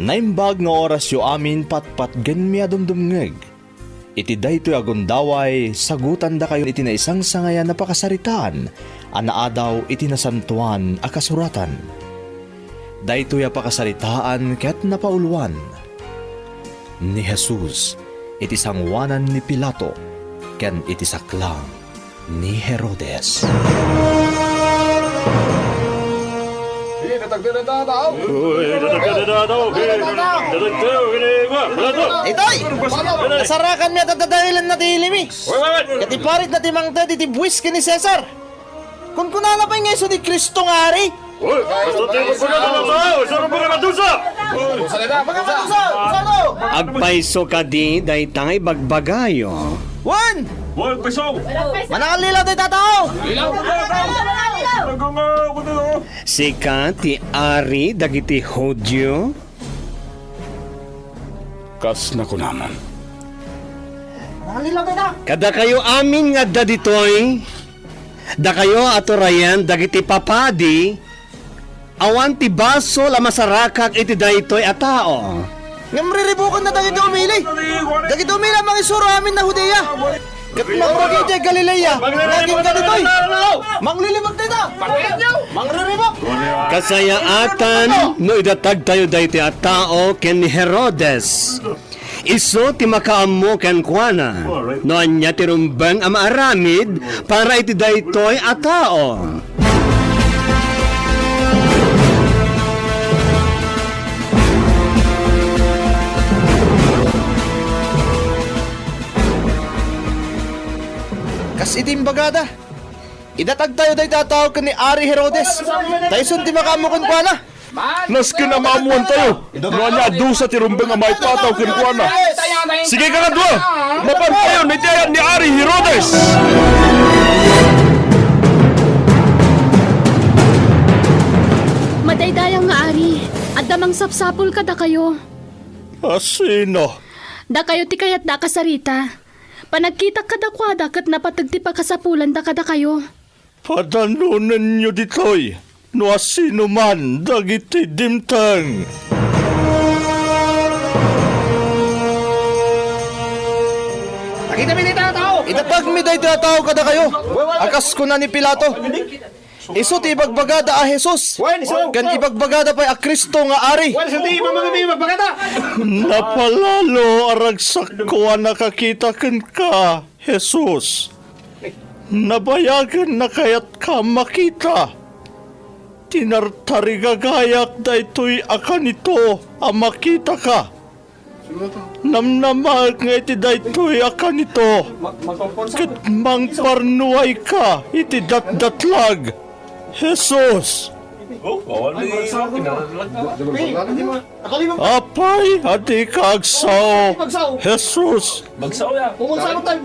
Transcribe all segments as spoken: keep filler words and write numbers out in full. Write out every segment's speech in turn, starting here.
Naimbag nga orasyo amin patpatgenmi a dumdumngeg. Iti daytoy a gundaway, sagutandakayo iti naisangsangayan a pakasaritaan a naadaw iti Nasantoan a Kasuratan. Daytoy a pakasaritaan ket napauluan ni Jesus iti sangoanan ni Pilato ken iti saklang ni Herodes. Uy, natagda na tao! Uy, natagda na tao! Natagda na tao! Itoy! Nasarakanmi a dadadaelanna ti ilimi. Uy, uy, uy! Ket iparitna ti mangted iti buis ken ni Cesar. Kunkunana pay nga isu ti Cristo nga Ari? Uy, basta ti kunkunana nga tao, isu ti mangpadusa! Mangpadusa! Agpayso kadi dayta nga ibagbagayo? Wen! Uy, agpayso! Manangallilaw dayta a tao! Sika ti ari dagiti Judio? Kas nakunam. Manangallilaw dayta! Kadakayo amin nga adda ditoy, dakayo a turayen dagiti papadi, awan ti basol a masarakak iti daytoy a tao. Ngem riribukenna dagiti umili. Dagiti umili a mangisuro amin a Judea. Ket mangrugi idiay Galilea, nga agingga ditoy. Manglilibak dayta. Mangriribak. Kasayaatan no idatagtayo daytoy a tao ken ni Herodes. Isu ti makaammo kenkuana no ania ti rumbeng a maaramid para iti daytoy a tao. Kas iti imbagada, idatagtayo dayta a tao ken ni Ari Herodes, ta isun ti makaammo kenkuana. Nasken a maammoantayo no ania a dusa ti rumbeng a maipataw kenkuana. Sige, kakadua, mapantayon iti ayat ni Ari Herodes. Madaydayang nga ari, adda mangsapsapul kadakayo. A sino? Dakayo ti kayatda a kasarita. Panagkitak kadakuada ket napateg ti pakasapulanda kadakayo. Padanonenyo ditoy no asinoman dagiti dimteng. Nakitami dayta a tao! Idatagmi dayta a tao kadakayo, a kas kuna ni Pilato. Isu ti ibagbagada a Jesus. Wen, isu. Ken ibagbagada pay a Cristo nga Ari. Wen, isu ti ibagbagada. Napalalo a ragsakko a nakakita kenka, Jesus. Nabayagen a kayatka a makita. Tinartarigagayak daytoy a kanito a makitaka. Namnamaek nga iti daytoy a kanito, ket mangparnuayka iti datdatlag. Jesus. Apay a dika agsao, Jesus.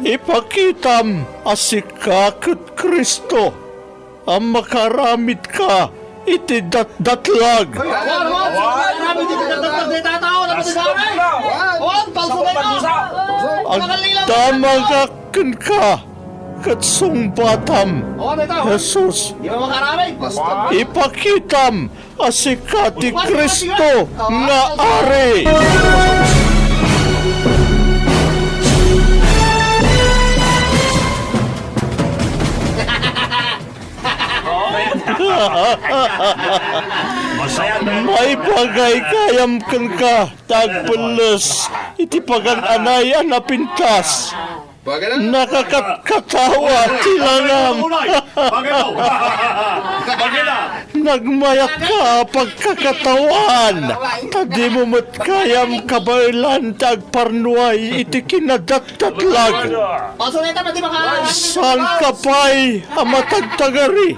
Ipakitam a sika ket Cristo a makaaramidka iti datdatlag. Agdamagak kenka ket sungbatam, Jesus. Ipakitam a sika ti Cristo nga Ari. Maibagay gayam kenka ta agbelles iti pagan-anay a napintas. Nakakatkatawa ti langam. Nagmayat ka a pagkakatawaan, ta dimo met gayam kabaelan ti agparnuay iti kinadatdatlag. Saanka pay a matagtagari.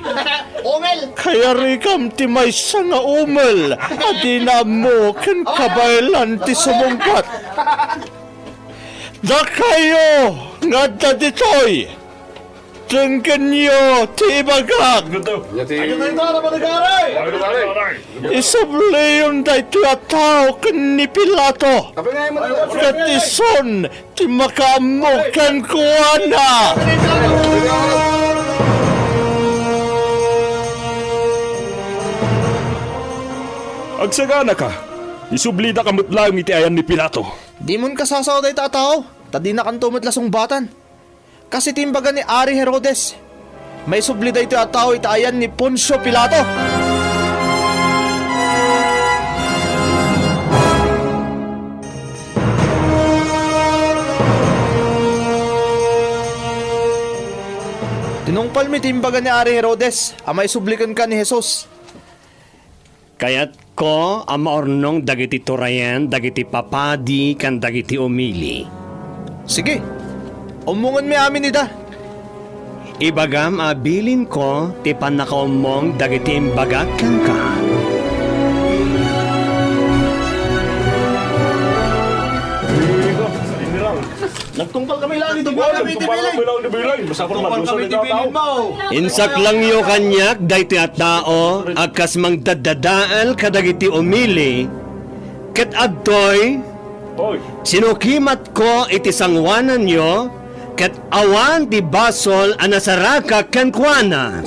Kayarigam ti maysa nga umel a dina ammo ken kabaelan ti sumungbat. Dakayo nga adda ditoy, denggenyo ti ibagak. Isubliyon daytoy a tao ken ni Pilato, ket isun ti makaammo kenkuana. Agsaganaka. Isublidaka met laeng iti ayan ni Pilato. Dimon kasasao dayta a tao, ta dinakanto met la sungbatan. Kas iti imbaga ni Ari Herodes, maisubli daytoy a tao iti ayan ni Poncio Pilato. Tinungpalmi ti imbaga ni Ari Herodes a maisubli kenka ni Jesus. Kayatko a maurnong dagiti turayen dagiti papadi ken dagiti umili. Sige, ummongenmi amin ida. Ibagam a bilinko ti pannakaummong dagiti imbagak kenka. Nagtungpal kami lang iti bilin. Nagtungpal kami iti bilin. Insaklangyo kaniak daytoy a tao a kas mangdaddadael kadagiti umili, ket adtoy sinukimatko iti sangoananyo, ket awan ti basol a nasarakak kenkuana.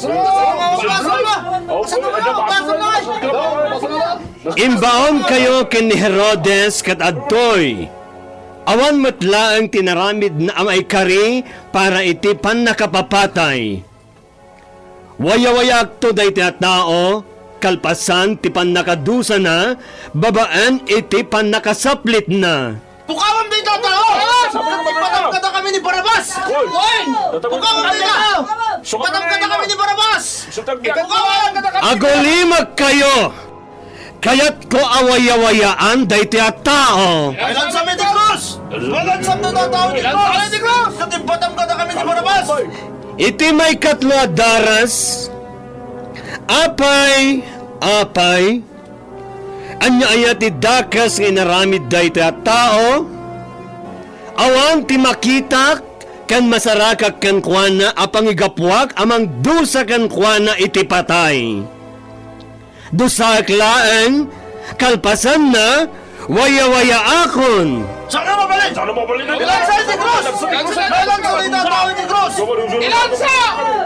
Imbaonkayo ken ni Herodes ket adtoy. Awan met laeng ti naramidna a maikari para iti pannakapapatay. Wayawayaakto daytoy a tao kalpasan ti pannakadusana babaen iti pannakasaplitna. Pukawan dayta a tao! Ipatang kadakami ni Barabas! Pukawan dayta! Ipatang kadakami ni Barabas! Pukawan! Agulimekkayo! Kayatko a wayawayaan daytoy a tao. Ilansam iti krus! Ilansam dayta a tao iti krus! Ilansam iti krus! Ket ipatang kadakami ni Barabas! Iti maikatlo a daras, apay, apay, ania aya ti dakes nga inaramid daytoy a tao? Awan ti makitak ken masarakak kenkuana a pangigapuak a mangdusa kenkuana iti patay. Dusaek laeng, kalpasanna, wayawayaakon. Saan mabalin? Saan mabalin? Ilansa iti krus! Ilansa iti tao iti krus! Ilansa!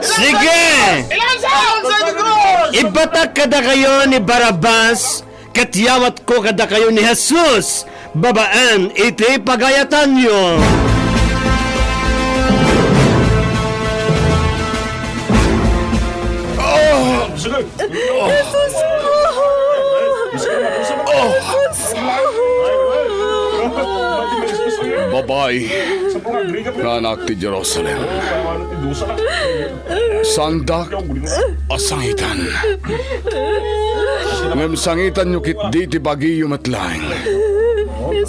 Sige! Ilansa! Ilansa iti krus! Ibatak kadakayo ni Barabas, ket yawatko kadakayo ni Jesus. Babaen iti pagayatanyo. Babai nga anak ti Jerusalem. Saandak a sangitan. Ngem sangitanyo ketdi ti bagiyo met laeng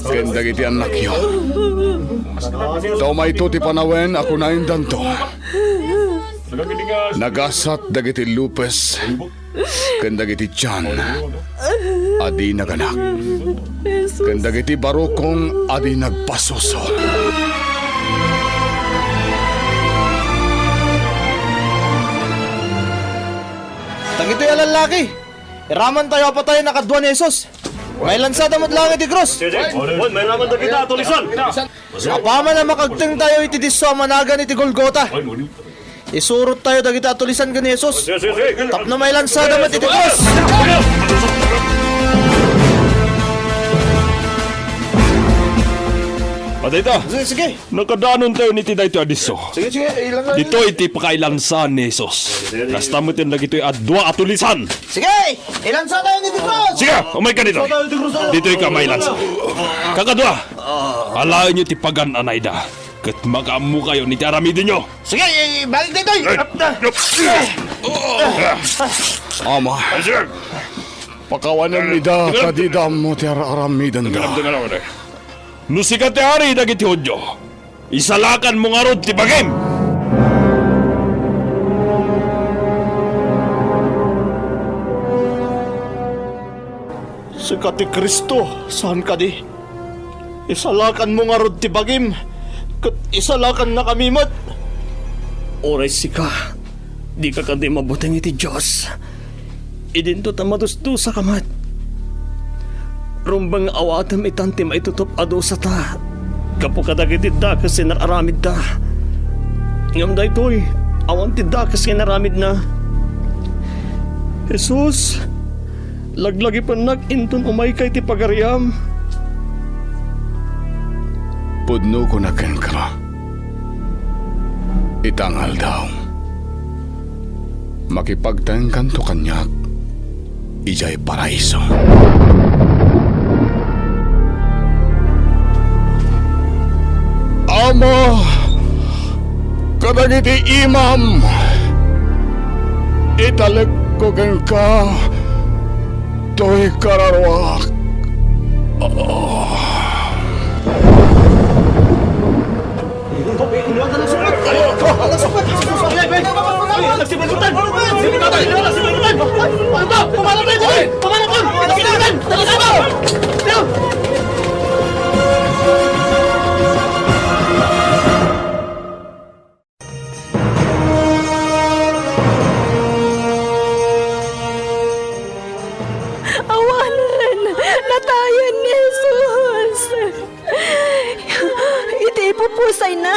ken dagiti annakyo. Ta umayto ti panawen a kunaendanto, nagasat dagiti lupes ken dagiti tian a di naganak, ken dagiti barukong a di nagpasuso. Dagitoy a lallaki, iramantayo a patayen a kadua ni Jesus. Mailansada met laeng iti krus. Wen, mairamanda kita a tulisan. Apaman a makagtengtayo iti disso a managan iti Golgota, isurottayo dagiti a tulisan ken ni Jesus. Tapno mailansada met iti krus. Adayta. Sige, sige. Nakadanontayon iti daytoy a disso. Sige, sige, ilansa. Ditoy ti pakainlansaan ni Jesus. Kasta met dagitoy a dua a tulisan. Sige, ilansatayon iti krus. Sige, umayka ditoy. Ilansatayon iti krus. Ditoyka mailansa. Kakadua, alaenyo ti pagan a naida, ket makaammokayon iti aramidenyo. Sige, ibalik ditoy. Ama, pakawanem ida ta dida ammo ti ar-aramidenda. No sika ti ari dagiti Judio, isalakanmo ngarud ti bagim! Sika ti Cristo, saan kadi? Isalakanmo ngarud ti bagim, ket isalakannakami met. Uray sika, dika kadi mabuteng iti Dios. Idinto ta madusdusaka met. Rumbeng nga awatem itan ti maitutop a dusata gapu kadagiti dakes ti nar-aramidda. Ngem daytoy, awan ti dakes nga inaramidna. Jesus, Laglagipennak inton umayka iti pagariam. Pudnokon a kenka. Ita nga aldaw, makipagtaengkanto kaniak idiay Paraiso. Ama, kadagiti imam, italekko kenka toy kararuak. Awanen, natayen ni Jesus. Iti ipupusayna,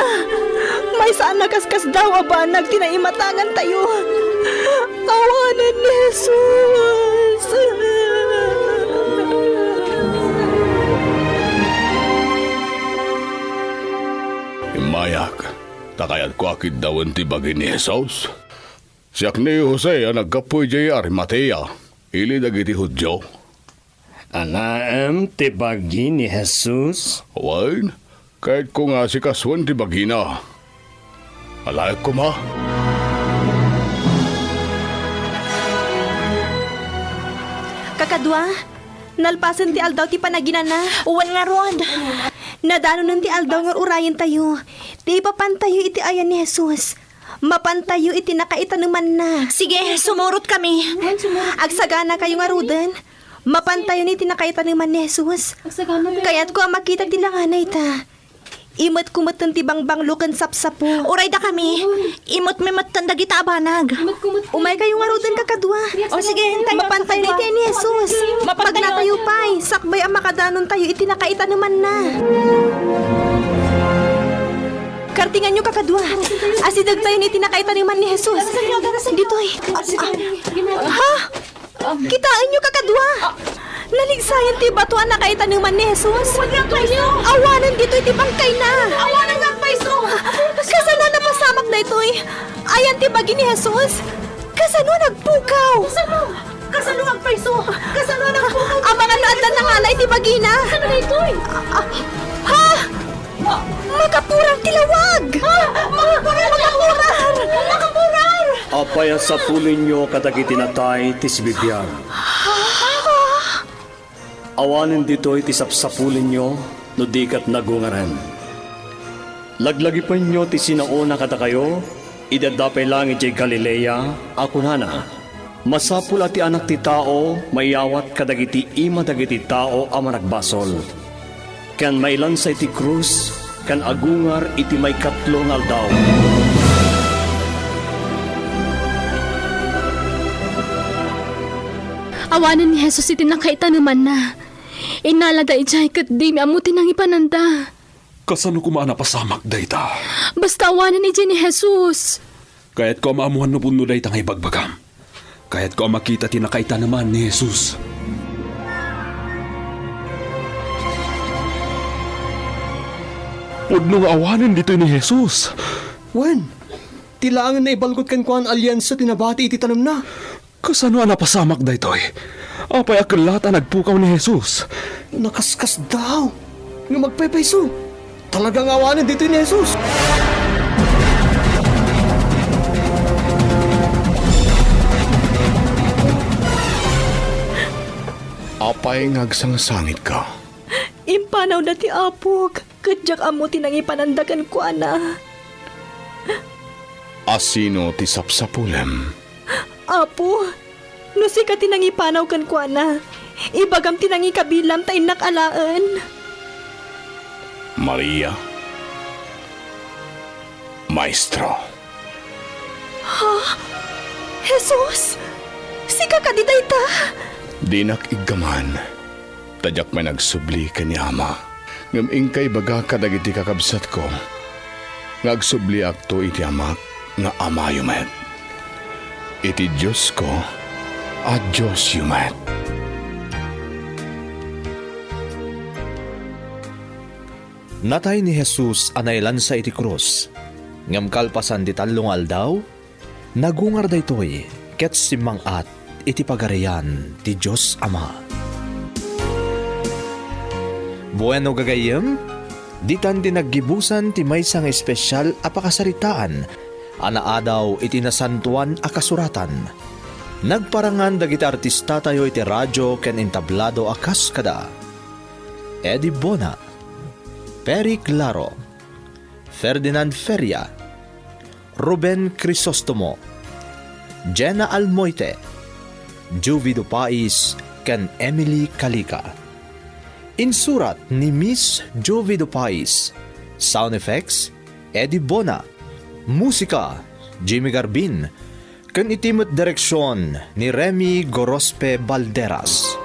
maysa a nakaskasdaaw a banag ti naimatangantayo. Awanen ni Jesus. Immayak, ta kayatko a kiddawen ti bagi ni Jesus. Siak ni Jose a naggapu idiay Arimatea, ili dagiti Judio. Anaem ti bagi ni Jesus? Wen, kayatko nga asikasuen ti bagina. Alaek koma. Kakadua, nalpasen ti aldaw ti panaginana. Wen ngarud, nadanonen ti aldaw nga ur-urayentayo ti ipapantayo iti ayan ni Jesus. Mapantayo iti nakaitanemanna. Sige, sumurotkami. Agsaganakayo ngaruden. Mapantayon iti nakaitaneman ni Jesus. Kayatko a makita ti langana ita. Imetko metten ti bangbanglo ken sapsapo. Uray dakami. Imetmi metten dagita a banag. Umaykayo ngaruden, kakadua. O, sige, hintay. Mapantayon iti ni Jesus. Mapantayon. Pagnatayo pay, sakbay a makadanontayo iti nakaitanemanna. Kartinganyo, kakadua. Asidegtayon iti nakaitaneman ni Jesus. Ditoy. Ah, ha? Kitaenyo, kakadua. Naligsayan ti bato a nakaitaneman ni Jesus. Awanen ditoy ti bangkayna. Awanen nga agpayso. Kasano a napasamak daytoy? Ayan ti bagi ni Jesus. Kasano a nagpukaw? Kasano? Kasano nga agpayso? Kasano a nagpukaw? Amangan no adda nangala iti bagina. Kasano daytoy? Ah, ah, ha? Ma-, makapurar ti lawag! Ah! Makapurar! Makapurar! Makapurar! Apay a sapulenyo kadagiti natay ti sibibiag? Awanen ditoy ti sapsapulenyo no di ket nagungaren. Laglagipenyo ti sinaona kadakayo idi adda pay laeng idiay Galilea a kunana, "Masapul a ti Anak ti Tao maiyawat kadagiti ima dagiti tao a managbasol, ken mailansa iti krus ken agungar iti maikatlo nga aldaw." Awanen ni Jesus iti nakaitanemanna. Innalada idiay ket dimi ammo ti nangipananda. Kasano koma a napasamak dayta? Basta awanen idiay ni Jesus. Kayatko a maammoan no pudno dayta nga ibagbagam. Kayatko a makita ti nakaitaneman ni Jesus. Pudno nga awanen ditoy ni Jesus. Wen, ti laengen naibalgot kenkuana aliansa ti nabati iti tanemna. Kasano a napasamak daytoy? Apay a kellaat a nagpukaw ni Jesus? Nakaskasdaaw nga agpaypayso. Talaga nga awanen ditoy ni Jesus. Apay nga agsangsangitka? Impanawda ti Apok, ket diak ammo ti nangipananda kenkuana. Asino ti sapsapulem? Apo, no sika ti nangipanaw kenkuana, ibagam ti nangikabilam ta innak alaen. Maria, Maestro. Ha? Jesus? Sika kadi dayta? Dinak iggaman. Ta diak pay nagsubli ken ni Ama. Ngem inka ibaga kadagiti kakabsatko nga agsubliakto iti Amak nga Amayo met, iti Diosko a Diosyo met. Natay ni Jesus a nailansa iti krus, ngem kalpasan ti tallo nga aldaw, nagungar daytoy ket simmang-at iti Pagarian ti Dios Ama. Bueno, gagayyem, ditan ti naggibusan ti maysa nga espesial a pakasaritaan a naadaw iti Nasantoan a Kasuratan. Nagparangan dagiti artistatayo iti radio ken entablado a kas kada Eddie Bona, Perry Claro, Ferdinand Feria, Ruben Crisostomo, Jenna Almoite, Jovido Pais, ken Emily Calica. Insurat ni Miss Jovido Pais. Sound effects, Eddie Bona. Musika, Jimmy Garbin. Ken iti met direksion ni Remy Gorospe Balderas.